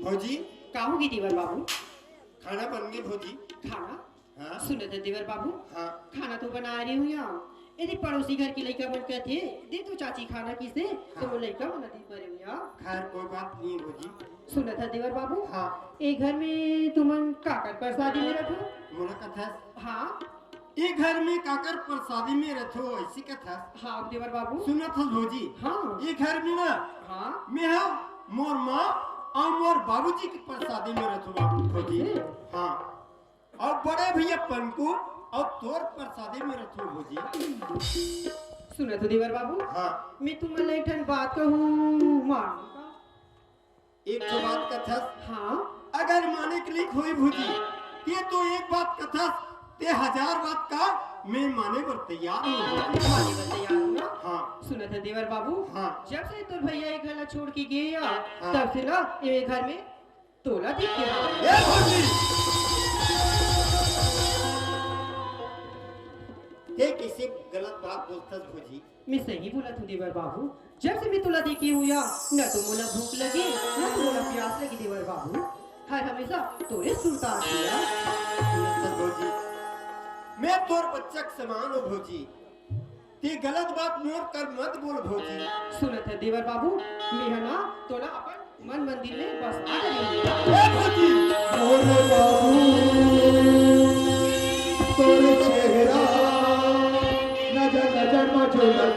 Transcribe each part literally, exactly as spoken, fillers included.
भौजी। का होगे देवर बाबू? खाना बन गे भौजी। खाना? हाँ। सुनत हे देवर बाबू, हाँ। खाना तो बना रहे हूँ यहाँ। यदि पड़ोसी घर के लइका मन कहथे, "दे तो चाची खाना किसे?" तो हाँ। वो लइका मन दी परे हूँ यहाँ। खैर, कोई बात नहीं भौजी। सुनत हे देवर बाबू, हाँ। ए घर में तुमन काकर परसादी में रखो? मोला कथस? हाँ। ए घर में काकर परसादी में रथो, ऐसे कथस? हाँ देवर बाबू। सुनत हस भौजी? हाँ। ए घर में ना, हाँ। मैं हा, मोर माँ अउ मोर बाबूजी के परसादी में रथो बाबू, भौजी। ऐसे? हाँ। अउ बड़े भैया पनकू अउ तोर परसादी में रथो भौजी। सुनत हो देवर बाबू? हाँ। मैं तुमन ला एक ठन बात कहूँ, मान एक ठो बात कथस। हाँ। अगर माने के लिख होई भौजी, ते तो एक बात कथस, ते हजार बात का मैं माने बर तैयार हूँ भौजी। माने बर तैयार हूँ ना? हाँ। सुनत हे देवर बाबू? हाँ। जब से तोर भैया ए घर ला छोड़ के गे हे, हाँ। तब से ना ए घर में तोला देख के हाँ। ए भौजी! ते किसे गलत बात बोलथस भौजी? मैं सही बोलत हूँ देवर बाबू, जब से मैं तोला देखे हूँ या, न तो मोला भूख लगे, न तो मोला प्यास लगे देवर बाबू, हर हमेशा तोरे सुरता आथे या। सुनत हस भौजी, मैं तोर बच्चा के समान हूँ भौजी, ते गलत बात मोर कर मत बोल भौजी। सुनत हे देवर बाबू, मैं हा ना तोला अपन मन मंदिर में बसा डरेंव। ए भौजी! मोर बाबू, तोर चेहरा नजर नजर में झूलत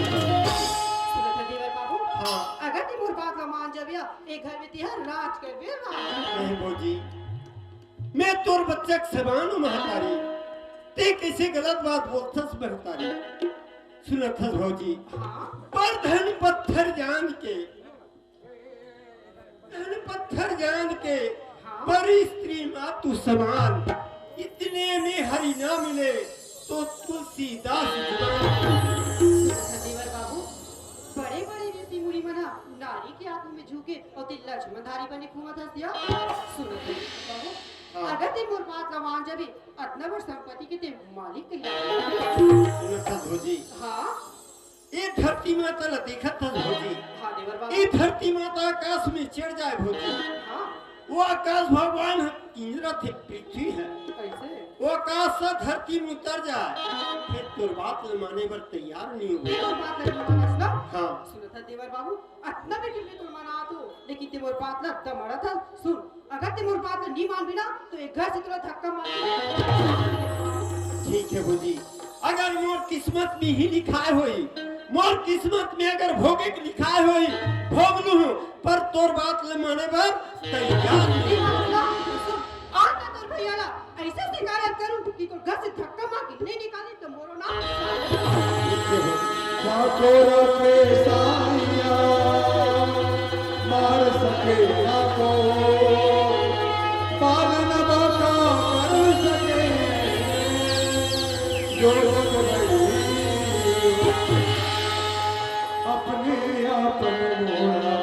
सुनत हे देवर बाबू? हाँ। अगर ते मोर बात ला मान जाबे, ए घर में तेहा राज करबे, राज। नहीं भौजी, मैं तोर बच्चा के समान हूँ महतारी, ते कैसे गलत बात बोलथस महतारी? सुनत हस भौजी, हाँ। पर धन पत्थर जान के, धन पत्थर जान के, हाँ। पर स्त्री मातु समान, इतने में हरि ना मिले तो तुलसीदास जुबान। देवर बाबू, बड़े-बड़े ऋषि मुनि मन ह नारी के आगू में झुके अउ ते लक्ष्मणधारी बने घूमत हस या। सुनत हस बाबू, हाँ। अगर ते मोर बात ला मान जाबे, अतना बड़ संपत्ति के ते मालिक कहिला। सुनत हस भौजी। हाँ। ए धरती माता ला देखत हस भौजी। हाँ, देवर बाबू। ए धरती माता आकाश में चढ़ जाए भौजी। हाँ। वो आकाश भगवान ह इंद्र थे पृथ्वी है। कैसे? वो आकाश से धरती में उतर जाए, फिर तोर बात ल माने बर तैयार नहीं हो। तोर बात ल मानस ना? हाँ। सुनत हस देवर बाबू, अतना बेर के मैं तोर मनात हो, लेकिन ते मोर बात ल दमड़त हस। सुन, अगर ते मोर बात ल नी मानबे ना, तो ए घर से तोला धक्का मार के ठीक है भौजी, अगर मोर किस्मत में ही लिखाए होई, मोर किस्मत में अगर भोगे के लिखाए होई, भोग लूँ, पर तोर बात ल माने बर तैयार नहीं। ए बाबा, सुन, आज मैं तोर भैया ला ऐसे शिकायत करूँ कि तोर घर से धक्का मार के नहीं निकाली तो मोरो ना। ठीक है भौजी। ठाकुर के साइया। को पालन बाका कर सके, जो जग रही अपने आप में मोड़ा।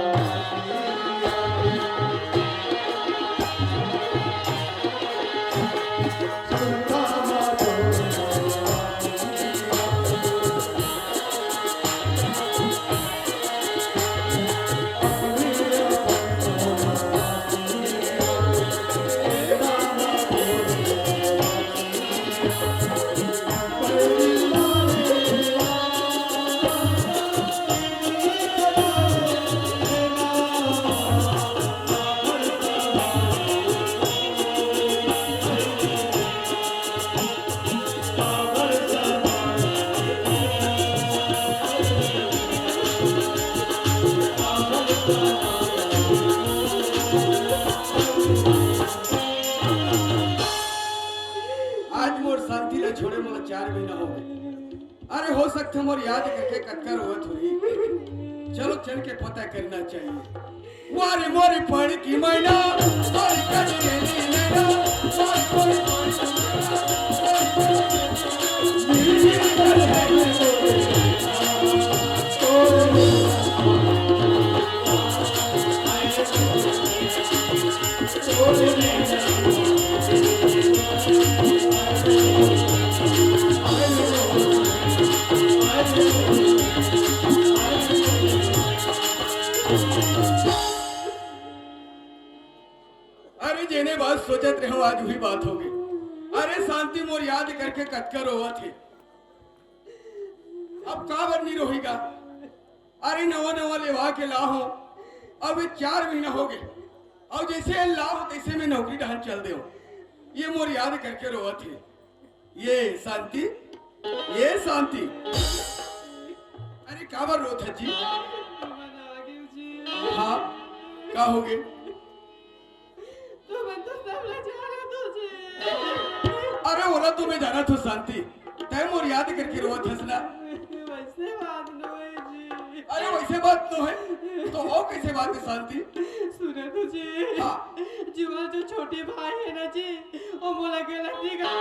आज मोर शांति ला छोड़े मोला चार महीना हो गए। अरे, हो सकथे मोर याद करके कतका रोवत होही। चलो, चल के पता करना चाहिए। वारे मोरे पड़ की मैना, और कट के नी नैना, वारे मोरे पड़ की मैना, अरे, जेने बात सोचत रहे हो, आज वही बात हो गई। अरे शांति, मोर याद करके कतका रोवत हे। अब काबर नी रोही गा? अरे नवा नवा लेवा के ला हो, अब ये चार महीना हो गए, अब जैसे ला हो तैसे मैं नौकरी डहन चल दे हो। ये मोर याद करके रोवत हे। ये शांति, ये शांति। अरे काबर रोत हे जी? हाँ, का हो गए? तुमन तो सब ला जानत हो जी। अरे ओला तो मैं जानत हो शांति, तै मोर याद करके रोवत हस ना। वैसे बात नोहे जी। अरे वैसे बात नोहे, तो हो कैसे बात हे शांति? सुनत हो जी। हाँ। जुआ जो छोटे भाई हे ना जी, वो मोला गलत नहीं कहा।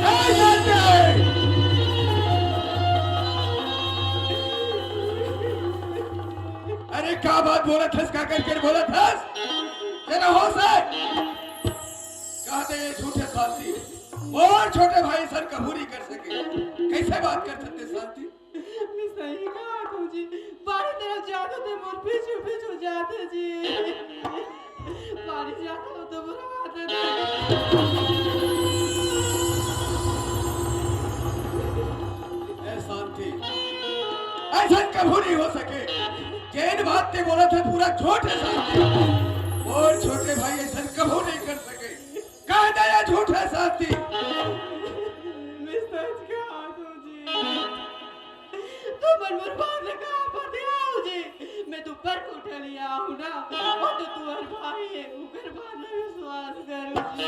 ए शांति! अरे का बात बोलत हस, का करके बोलत हस? तेरा होश है? कहते ये झूठे शांति, मोर छोटे भाई सन कबूरी कर सके। कैसे बात कर सकते शांति? मैं सही कहा तू जी, बाड़ी तरफ जाते थे मोर पीछू पीछू जाते जी। बाड़ी जाते हो तो बुरा बात है। ए शांति, ऐसा कबू नहीं हो सके। जेन बात ते बोला था पूरा झूठ है शांति। मोर छोटे भाई ऐसा कबू नहीं कर सके। कह दे ये झूठ है शांति। मैं सच कहा तू जी। तुमन मोर बात ला का पतियाव जी? मैं तो पर कोठा लिया हूँ ना, वो तो तुहर भाई है, उकर बात ला विश्वास करो जी।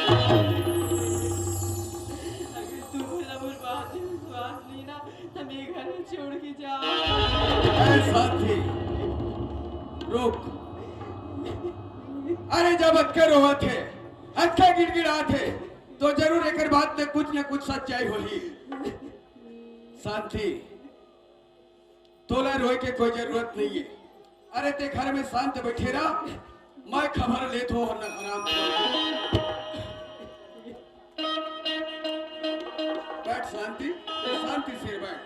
अगर तुमन मोर बात ला विश्वास नहीं ना, तो मैं घर में छोड़ के जाओ। ए शांति, रुक। अरे जब अतके रोवत हे, अतके गिड़गिड़ात हे, तो जरूर एकर बात में कुछ न कुछ सच्चाई होही। शांति, तोला रोए के कोई जरूरत नहीं है। अरे ते घर में शांत बैठे रह, मैं खबर लेत हो न आराम से। बैठ शांति, शांति से बैठ।